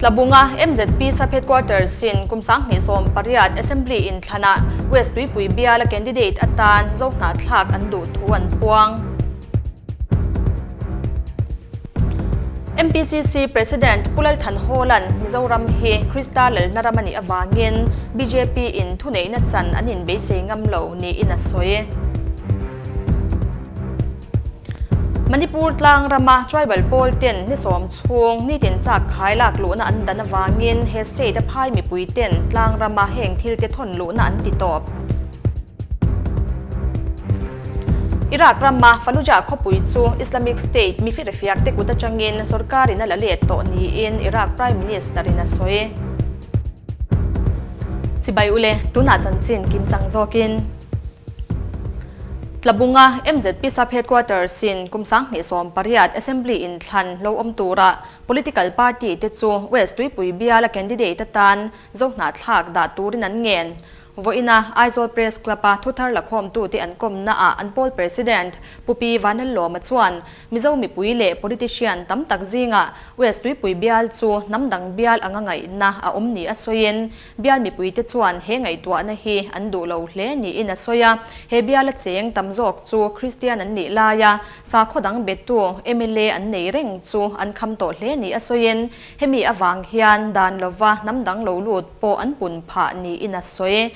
Tlabunga MZP Sub-Headquarters in kum 2018 Assembly inthlanah West Tuipui biala candidate atan Zohnahthlak an duh thu an puang. MPCC President Pu Lal Thanhawla'n Mizoram hi Krista lalna ram a nih avangin bjp in thuneihna chan an inbeisei ngam lo niin a sawi. Manipur tlang rama tribal pawl ten ni sawm chhung nitin chak khai lak luhna an dan avangin he state a phai mipui ten tlang rama heng thil te thawn luhna an ti tawp. Iraq rama Fallujah khawpui chu Islamic State mi firfiak te kut atangin sorkarin a la let tawh niin Iraq Prime Minister in a sawi. Chibai ule, tunah chanchin kim chang zawkin. Tlabunga MZP Sub Headquarters in kum 2018 Assembly inthlan lo awm tura political party te chu West Tuipui biala candidate atan Zohnahthlak dah turin an ngen. Vawiina Aizawl Press Club-a thuthar lakhawmtute an kawmnaah an pawl President Pu Pi Vanlalawma chuan Mizo mipui leh politician tam tak zingah West Tuipui bial chu hnam dang bial anga ngaihna a awm ni a sawiin bial mipuite chuan he ngaihtuahna hi an duh lo hle niin a sawi a. He biala cheng tam zawk chu Kristian an nih laia sakhaw dang bettu mla an nei reng chu an kham tawh hle ni a sawiin Hemi avang hian dan lova hnam dang lo lut pawh an pun phah niin a sawi.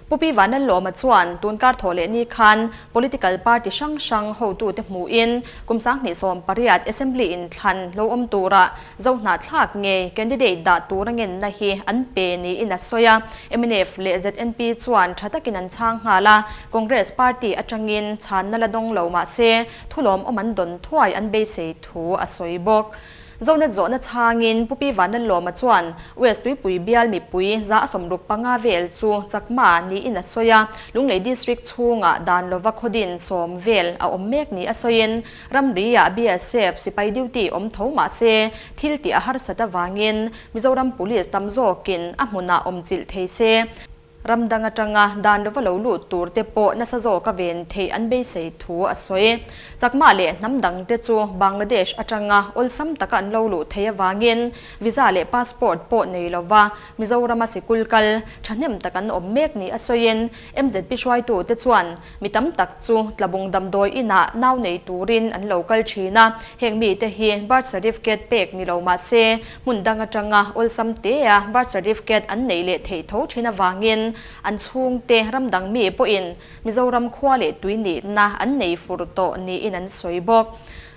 Pu Pi Vanlalawma chuan tun kar thawh leh ni khan political party hrang hrang hotute hmuhin kum 2018 Assembly inthlan lo awm tura Zohnahthlak ngei candidate dah tura ngenna hi an pe niin a sawi a. Mnf leh ZNP chuan tha takin an chhang nghal a, Congress party atangin chhanna la dawng lo mah se thulawmawm an dawn thuai an beisei thu a sawi bawk. Zonet zawhna chhangin Pu Pi Vanlalawma chuan West Tuipui bial mipui 65 vel chu Chakma niin a sawi a, Lunglei District chhungah dan lova khawdin sawm vel a awm mek ni a sawiin ramri-ah BSF sipai duty awm tho mah se thil tih a harsat avangin Mizoram Police tam zawkin a hmunah awm chilh thei se. Ram dang atanga dan lova lo lut tur te pawh nasa zawk a ven theih an beisei thu a sawi. Chakma leh hnam dang te chu Bangladesh atanga awlsam taka an lo luh theih avangin visa leh passport pawh nei lova Mizorama sikul kal thahnem tak an awm mek ni a sawiin MZP hruaitu te chuan mi tam tak chu Tlabung damdawi inah nau nei turin an lo kal thin a, heng mite hi birth certificate pek ni lo mahse Hmun dang atanga awlsam tea birth certificate an neih leh theih tho thin avangin an chhungte ram dang mi pawhin Mizoram khua leh tui nihna an nei fur tawh niin an sawi bawk.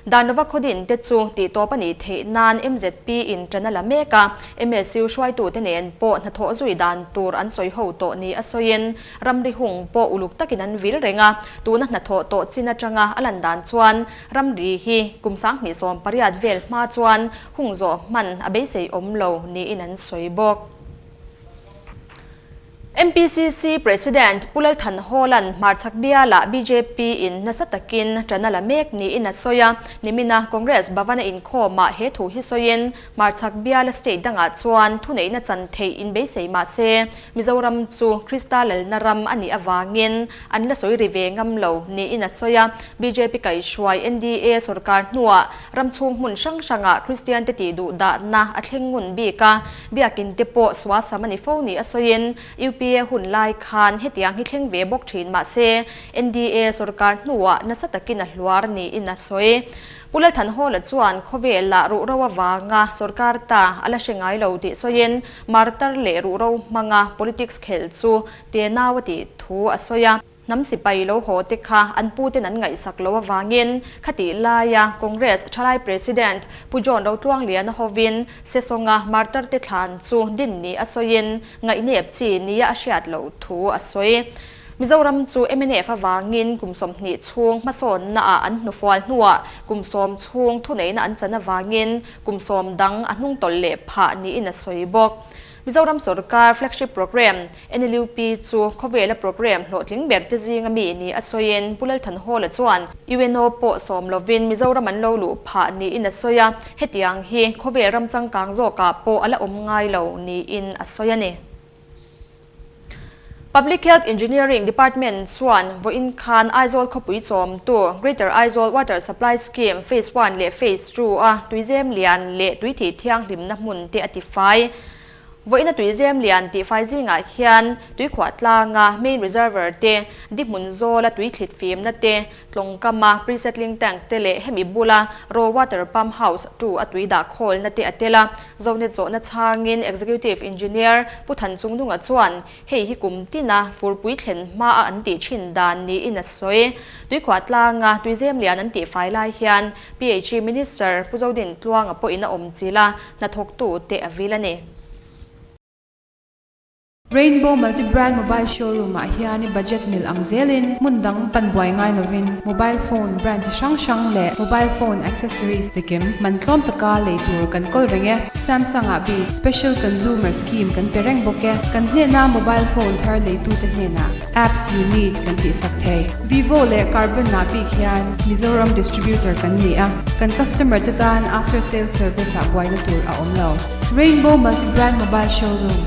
Dan lova khawdin te chu tih tawp a nih theih nan MZP in ṭan a la mek a, MSU hruaitute nen pawh hnathawh zui dan tur an sawi ho tawh ni a sawiin ramri hung pawh uluk takin an vil reng a, tuna hnathawh tawh chin atanga a lan dan chuan ramri hi kum 2018 vel hma chuan Hung zawh hman a beisei awm lo niin an sawi bawk. MPCC President Pu Lalthan Hawla'n hmarchhak bialah bjp in nasa takin ṭan a la mek niin a sawi a. Nimina Congress Bhavan a inkhawmah he thu hi sawiin hmarchhak biala state dangah chuan thuneihna chan theih inbeisei mah se Mizoram chu Krista lalna ram a nih avangin an la sawi ri ve ngam lo niin a sawi a. Bjp kaihhruai NDA sorkar hnuah Ram chhung hmun hrang hrangah Kristiante tih duh dahna a thleng ngun bik a, biakin te pawh suasam a ni fo ni a sawiin UPA hun lai khan hetiang hi thleng ve bawk thin mah se NDA sorkar hnuah nasa takin a hluar niin a sawi. Pu Lalthanhawla chuan khawvelah ruhro avanga sorkar ta a la hre ngai lo tih sawiin martar leh ruhro hmanga politics khelh chu tenau a tih thu a sawi a. Hnam sipai lo haw te kha an puten an ngaihsak lo avangin khatih laia Congress thalai President Pu John Rotluangliana hovin Sesonga martar te thlan chu din ni a sawiin ngaihnep chi nia a hriat loh thu a sawi. Mizoram chu mnf avangin kum 20 chhung hmasawnnaah an hnufual hnuah kum 10 chhung thuneihna an chan avangin kum 10 dang a hnungtawlh leh phah niin a sawi bawk. Mizoram sorkar flagship programme NLUP chu khawvela programme hlawhtling ber te zinga mi ni a sawiin Pu Lalthanhawla chuan UNO pawh sawm lovin Mizoram an lo luh phah niin a sawi a, hetiang hi khawvel ram changkang zawkah pawh a la awm ngai lo niin a sawi a ni. Public Health Engineering Department chuan vawiin khan Aizawl khawpui chawmtu Greater Aizawl Water Supply Scheme Phase One leh Phase Two a tuizem lian leh tuithih thianghlimna hmun te a tifai. Vawiina tuizem lian tihfai zingah hian tuikhuah tlanga main reservoir te, di hmun zawla tui thlit fimna te, Tlawngkama pre-settling tank te leh hemi bula raw water pump house tu a tui dah khawlna te a tel a. Zonet zawhna chhangin Executive Engineer Pu Thanchungnunga chuan hei hi kum tina furpui thlen hmaa an tih thin dan niin a sawi. Tuikhuah tlanga tuizem lian an tih fai lai hian PHE Minister Pu Zodin Tluanga pawhin a awm chilh a, hnathawktu te a vil a ni. Rainbow Multi Brand Mobile Showroom ah hian i budget mil ang zelin hmun dang pan buai ngai lovin mobile phone brand chi hrang hrang leh mobile phone accessories chikim man tlawm taka lei tur kan kawl reng e. Samsung ah bik special consumer scheme kan pe reng bawk e. Kan hnena mobile phone thar leitute hnenah apps you need kan tihsak thei. Vivo leh Carbon ah bik hian Mizoram distributor kan ni a, kan customer te tan after sales service ah buaina tur a awm lo. Rainbow Multi Brand Mobile Showroom.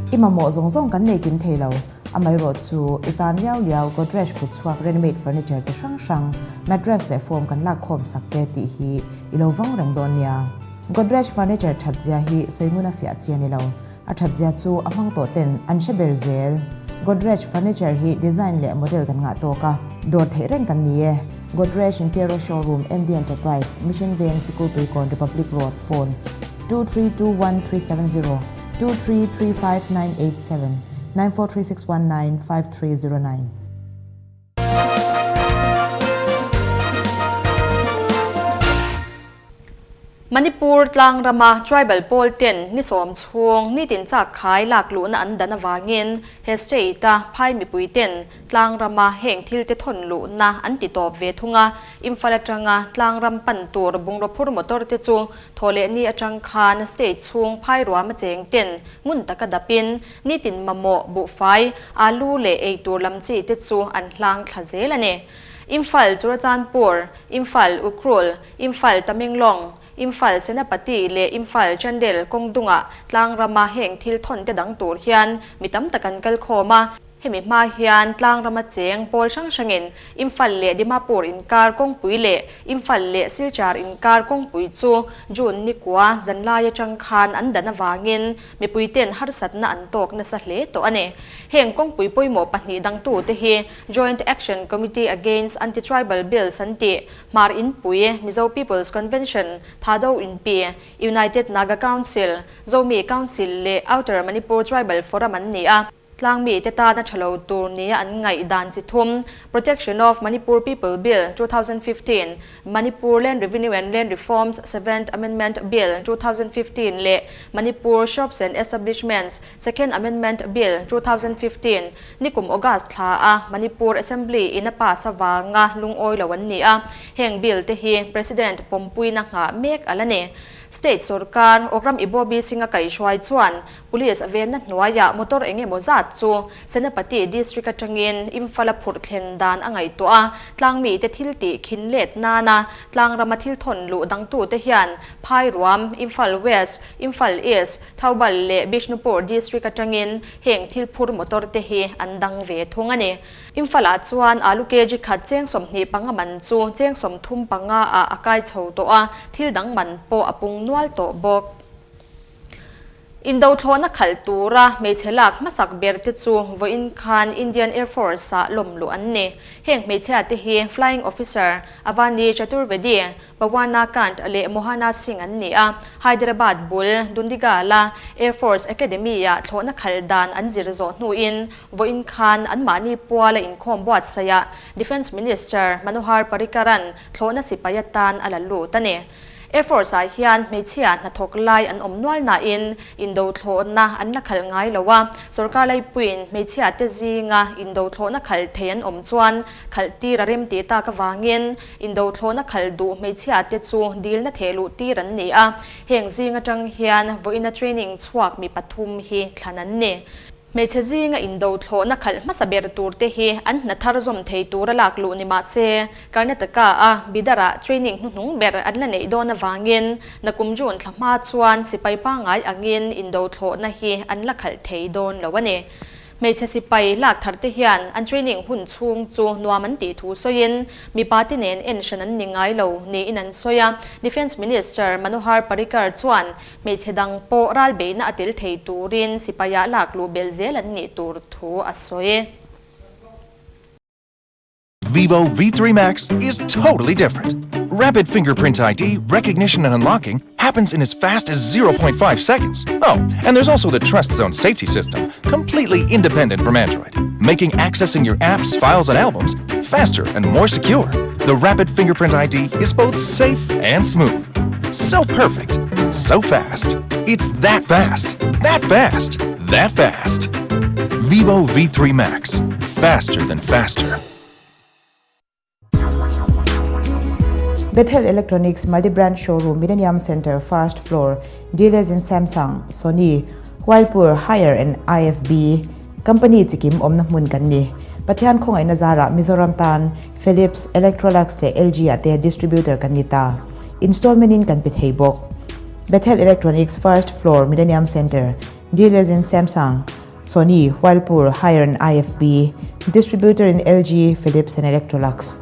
I mamawh zawng zawng kan nei kim thei lo. Amaherawh chu i tan liau liau Godrej kut chhuak ready-made furniture chi hrang hrang, mattress leh foam kan lak khawm sak che tih hi i lo vawng reng dawn nia. Godrej furniture that zia hi sawinguna fiah chi a ni lo. A that zia chu a hmang tawh ten an hre ber zel. Godrej furniture hi design leh model kan ngah tawk a, dawr theih reng kan ni e. Godrej Interior Showroom, MD Enterprise, Mission Veng, Sikulpuikawn, Republic Road, Phone, 2321370, 2335987, 9436195309. Manipur tlang rama tribal pawl ten ni sawm chhung nitin chak khai lak luhna an dan avangin he state a phai mipui ten tlang rama heng thil te thawn luhna an ti tawp ve thung a. Imphal atanga tlang ram pan tur bungraw phur motor te chu thaw leh ni atang khan state chhung phai ruam a cheng ten ngun taka dapin nitin mamawh buhfai, alu leh eitur lam chi te chu an hlang thla zel a ni. Imphal Churachandpur, Imphal Ukhrul, Imphal Tamenglong, Imphal Senapati leh Imphal Chandel kawng dungah tlang rama heng thil thawn te dang tur hian mi tam tak an kal khawm a. Hemi hma hian tlang rama cheng pawl hrang hrangin Imphal leh Dimapur inkar kawngpui leh Imphal leh Silchar inkar kawngpui chu June nikua zanlai atang khan an dan avangin mipuiten harsatna an tawk nasa hle tawh a ni. Heng kawngpui pawimawh pahnih dangtute hi Joint Action Committee Against Anti-Tribal Bills an tih, Hmar Inpui, Mizo People's Convention, Thado Inpi, United Naga Council, Zomi Council leh Outer Manipur Tribal Forum an ni a. Tlangmi te tana tha lo tur nia an ngaih dan chi thum, Protection of Manipur People Bill, 2015, Manipur Land Revenue and Land Reforms Seventh Amendment Bill, 2015 leh Manipur Shops and Establishments Second Amendment Bill, 2015, Nikum August thla a Manipur Assembly in a pass avanga lungawi lo an ni a, heng bill te hi President pawmpuina nghah mek a la ni. State sorkar Okram Ibobi Singh-a kaihhruai chuan Police venna hnuaiah motor eng emaw zat chu Senapati District atangin Imphal a phurh thlen dan a ngaihtuah a, tlangmite thil tih khin let nana tlangrama thil thawn luh dangtute hian Phairuam, Imphal West, Imphal East, Thoubal leh Bishnupur District atangin heng thil phur motor te hi an dang ve thung a ni. Imphal-ah chuan alu kg khat cheng 25 man chu cheng 35 ah a kai chho tawh a, thil dang man pawh a pung nual tawh bawk. Indo thlawhna khalh tura hmeichhe lak hmasak ber te chu vawiin khan Indian Air Force-ah lawm luh an ni. Heng hmeichhia te hi Flying Officer Avani Chaturvedi, Pawana Kant leh Mohana Singh an ni a, Hyderabad bul Dundigal-a Air Force Academy-ah thlawhna khalh dan an zir zawh hnuin vawiin khan anmahni puala inkhawm buatsaihah Defence Minister Manohar Parrikar-a'n thlawhna sipai atan a la lut a ni. Air Force-ah hian hmeichhia hnathawk lai an awm nual nain indo thlawhna an la khalh ngai lo a, sorkar laipuiin hmeichhia te zinga indo thlawhna khalh thei an awm chuan khalh tir a rem tih tak avangin indo thlawhna khalh duh hmeichhia te chu dilna theh luh tir an ni a, heng zing atang hian vawiina training chhuak mi pathum hi thlan an ni. Hmeichhe zinga indo thlawhna khalh hmasa ber tur te hi an hna thar zawm thei tura lak luh ni mah se, Karnataka a Bidar-ah training hnuhnung ber an la neih dawn avangin nakum June thla hma chuan sipai pangngai angin indo thlawhna hi an la khalh thei dawn lo a ni. Hmeichhe sipai lak thar te hian an training hun chhung chu nuam an tih thu sawiin mipa te nen en hran an ni ngai lo niin an sawi a. Defence Minister Manohar Parrikar chuan hmeichhe dang pawh ral beihna a tel thei turin sipaiah lak luh belh zel an nih tur thu a sawi. Vivo V3 Max is totally different. Rapid fingerprint ID, recognition and unlocking happens in as fast as 0.5 seconds. Oh, and there's also the TrustZone safety system, completely independent from Android, making accessing your apps, files, and albums faster and more secure. The rapid fingerprint ID is both safe and smooth. So perfect, so fast. It's that fast, that fast, that fast. Vivo V3 Max, faster than faster. Bethel Electronics Multi-Brand Showroom, Millennium Center, First Floor, Dealers in Samsung, Sony, Whirlpool, Haier and IFB Company chikim awmna hmun kan ni. Pathian khawngaihna zarah Mizoram tan Philips, Electrolux leh LG ah te distributor kan ni ta. Installment in kan pe thei bawk. Bethel Electronics, First Floor, Millennium Center, Dealers in Samsung, Sony, Whirlpool, Haier and IFB, Distributor in LG, Philips and Electrolux.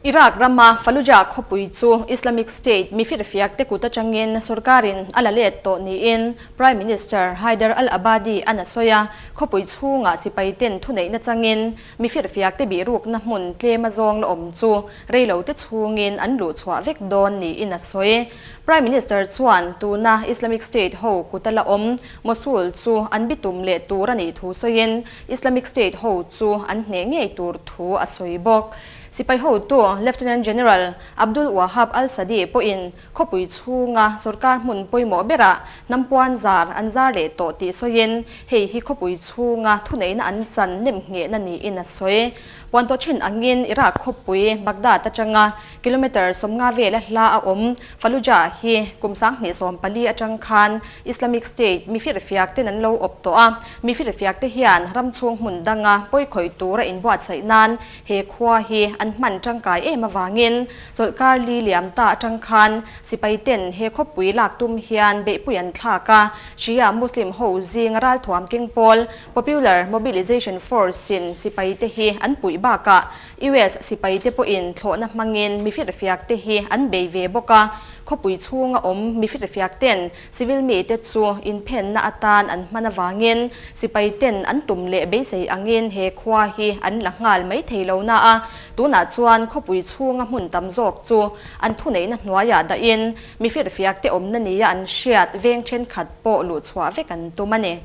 Iraq rama Fallujah khawpui chu Islamic State mi firfiak te kut atangin sorkarin a la let tawh niin Prime Minister Haider al-Abadi an a sawi a, khawpui chhungah sipai ten thuneihna changin mi firfiak te bihrukna hmun tlem a zawng la awm chu reilo te chhungin an luh chhuah vek dawn niin a sawi. Prime Minister chuan tuna Islamic State ho kut a la awm Mosul chu an bitum leh tur a nih thu sawiin Islamic State ho chu an hneh ngei tur thu a sawi bawk. Sipai hotu Lieutenant General Abdul Wahab al-Sadi pawhin khawpui chhunga sorkar hmun pawimawh berah hnampuan zar an zar leh tawh tih sawiin hei hi khawpui chhunga thuneihna an chan nem nghehna niin a sawi. Puan tawh thin angin Iraq khawpui Baghdad atanga kilometre 50 vela hla a awm Fallujah hi kum 2014 atang khan Islamic State mi firfiak ten an lo awp tawh a, mi firfiak te hian ram chhung hmun danga pawikhawih tura inbuatsaih nan he khua hi an hman tangkai em avangin chawlhkar li liam ta atang khan sipai ten he khawpui lak tum hian beihpui an thlak a, Shia Muslim ho zing ralthuam keng pawl Popular Mobilization Force in sipai te hi an puih bakah US sipai te pawhin thlawhna hmangin mi firfiak te hi an bei ve bawk a, khawpui chhunga awm mi firfiak ten civil mi te chu inphenna atan an hman avangin sipai ten an tum leh beisei angin he khua hi an la nghal mai thei lo na a, tunah chuan khawpui chhunga hmun tam zawk chu an thuneihna hnuaiah dahin mi firfiak te awmna nia an hriat veng thenkhat pawh luhchhuah vek an tum a ni.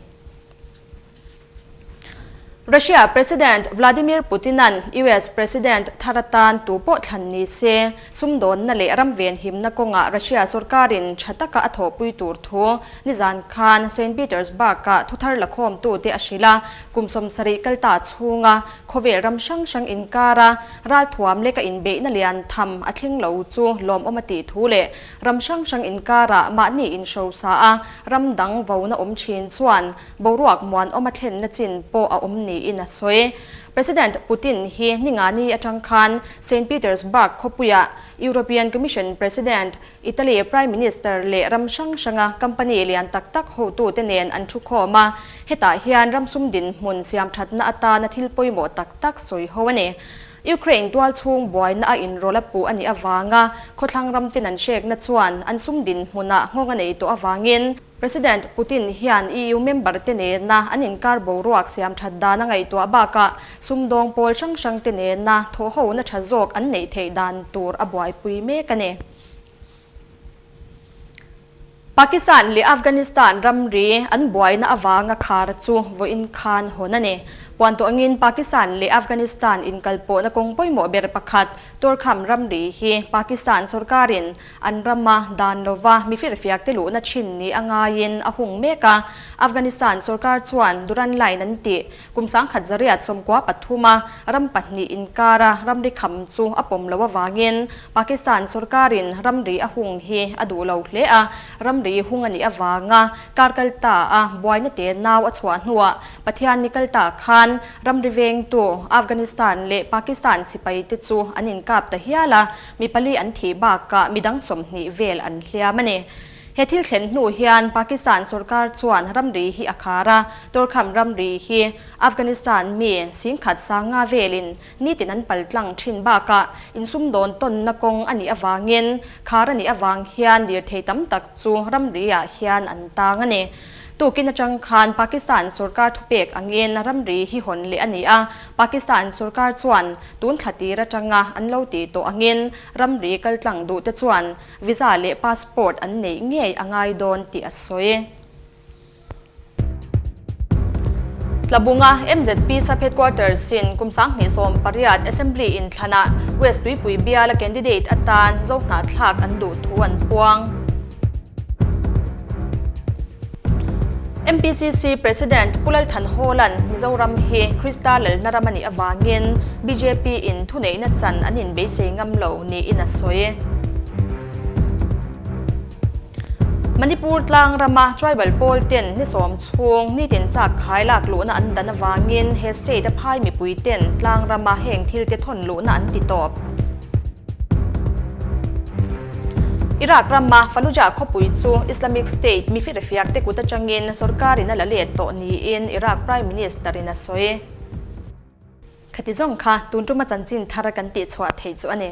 Russia President Vladimir Putin-a'n US President thar atan tu pawh thlan ni se, sumdawnna leh ram venhimna kawngah Russia sorkarin tha taka a thawhpui tur thu nizan khan Saint Petersburg-ah thuthar lakhawmtute a hrilh a, kum 70 kal ta chhunga khawvel ram hrang hrang inkara ralthuam leka inbeihna lian tham a thleng lo chu lawmawm a tih thu leh ram hrang hrang inkarah mahni inhrosa a ram dang vona awm thin chuan Boruak muanawm a thlenna chin pawh a awm niin a sawi. President Putin hi Ningani atang khan Saint Petersburg khawpuiah European Commission President, Italy Prime Minister leh ram hrang hranga company lian tak tak hotute nen an thu khawm a, hetah hian ram sum dinhmun siam thatna atana thil pawimawh tak tak sawi ho a ni. Ukraine tual chhung buaina a inrawlh a puh a nih avanga khawthlang ram ten an hrekna chuan an sum dinhmunah nghawng a nei tawh avangin President Putin hian EU member te nena an inkar boruak siam that dan a ngaihtuah bakah sumdawng pawl hrang hrang te nena thawhhona tha zawk an neih theih dan tur a buaipui mek a ni. Pakistan leh Afghanistan ramri an buaina avanga khar chu vawiin khan hawn a ni. Puan tawh angin Pakistan leh Afghanistan inkalpawhna kawng pawimawh ber pakhat Torkham ramri hi Pakistan sorkarin an rama dan lova mi firfiak te luhna thin ni a ngaiin a hung mek a. Afghanistan sorkar chuan Duran Line an tih kum 1993 a ram pahnih inkara ramri kham chu a pawm lo avangin Pakistan sorkarin ramri a hung hi a duh lo hle a. Ramri hung a nih avanga kar kal ta a buaina te nau a chhuah hnuah Pathian ni kal ta khan ramri vengtu Afghanistan leh Pakistan sipai te chu an inkap ta hial a, mi pali an thih bakah midang 20 vel an hliam a ni. He thil thlen hnu hian Pakistan sorkar chuan ramri hi a khar a, Torkham ramri hi Afghanistan mi 10,500 velin nitin an paltlang thin bakah insumdawn tawnna kawng a nih avangin khar a nih avang hian lirthei tam tak chu ramri ah hian an tang a ni. Tukin atang khan Pakistan sorkar thupek angin ramri hi hawn leh a ni a, Pakistan sorkar chuan tun thla tir atanga an lo ti tawh angin ramri kaltlang duh te chuan visa leh passport an neih ngei a ngai dawn tih a sawi. Tlabunga MZP Sub Headquarters in kum 2018 Assembly inthlanah West Tuipui biala candidate atan Zohnahthlak an duh thu an puang. MPCC President Pu Lal Thanhawla'n Mizoram hi Krista lalna ram a nih avangin bjp in thuneihna chan an inbeisei ngam lo niin a sawi. Manipur tlang rama tribal pawl ten ni sawm chhung nitin chak khai lak luhna an dan avangin he state a phai mipui ten tlang rama heng thil te thawn luhna an ti tawp. Iraq rama Fallujah khawpui chu Islamic State mi firfiak te kut atangin sorkarin a la let tawh niin Iraq Prime Minister in a sawi. Khati zawng kha tun tuma chanchin thar kan tih chhuah theih chu a ni.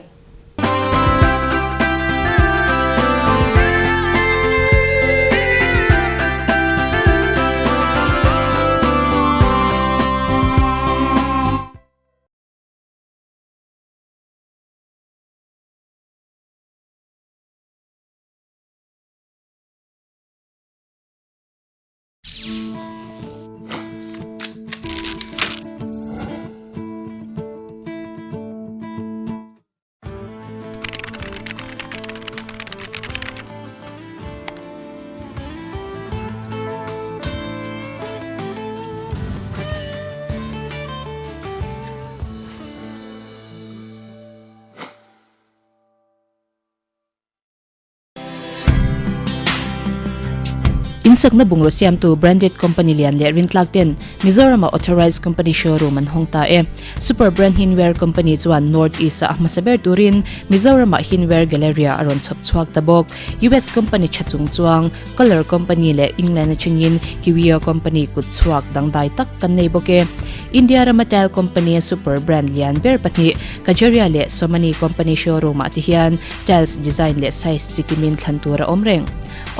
Insakna bungraw siamtu branded company lian leh rintlak ten Mizoram-a authorised company showroom an hawng ta e. Super Brand Hinware Company chuan North East-a a hmasa ber turin Mizoram-ah Hinware Galleria a rawn chhawp chhuak ta bawk. US company tha chung chuang Colour Company leh England atangin Kiwio Company kut chhuak dangdai tak kan nei bawk e. India rama tile company super brand lian ber pahnih Kajaria leh Somany Company showroom-ah te hian tiles design leh size chi kimin thlan tur a awm reng.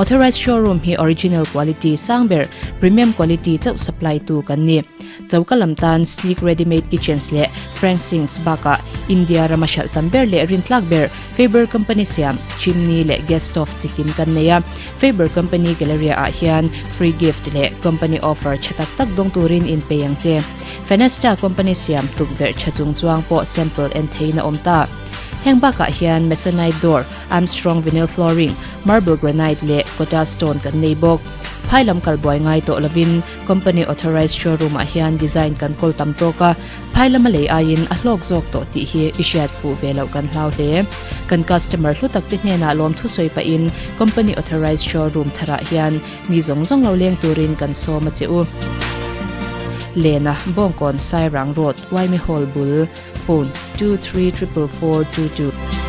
Authorised showroom hi original quality sang ber, premium quality chauh supply tu kan ni. Choka lam tan sleek ready-made kitchens leh Frank sinks bakah India rama hralh tam ber leh rintlak ber Faber company siam chimney leh gas stove chi kim kan nei a. Faber company galleria ah hian free gift leh company offer tha tak tak dawng turin in pei ang che. Fenesta company siam tukverh tha chung chuang pawh sample en theiin a awm ta. Heng bakah hian Masonite door, Armstrong vinyl flooring, marble granite leh Kota stone kan nei bawk. Phai lam kal buai ngai tawh lovin company authorised showroom ah hian design kan kawl tam tawk a, phai lama lei aiin a hlawk zawk tawh tih hi i hriat fuh ve loh kan hlau hle. Kan customer hlu tak te hnenah lawm thusawi pahin company authorised showroom tharah hian mi zawng zawng lo leng turin kan sawm a che u. Lena, Bawngkawn, Sairang Road, Yma Hall bul, phone 23 444 22.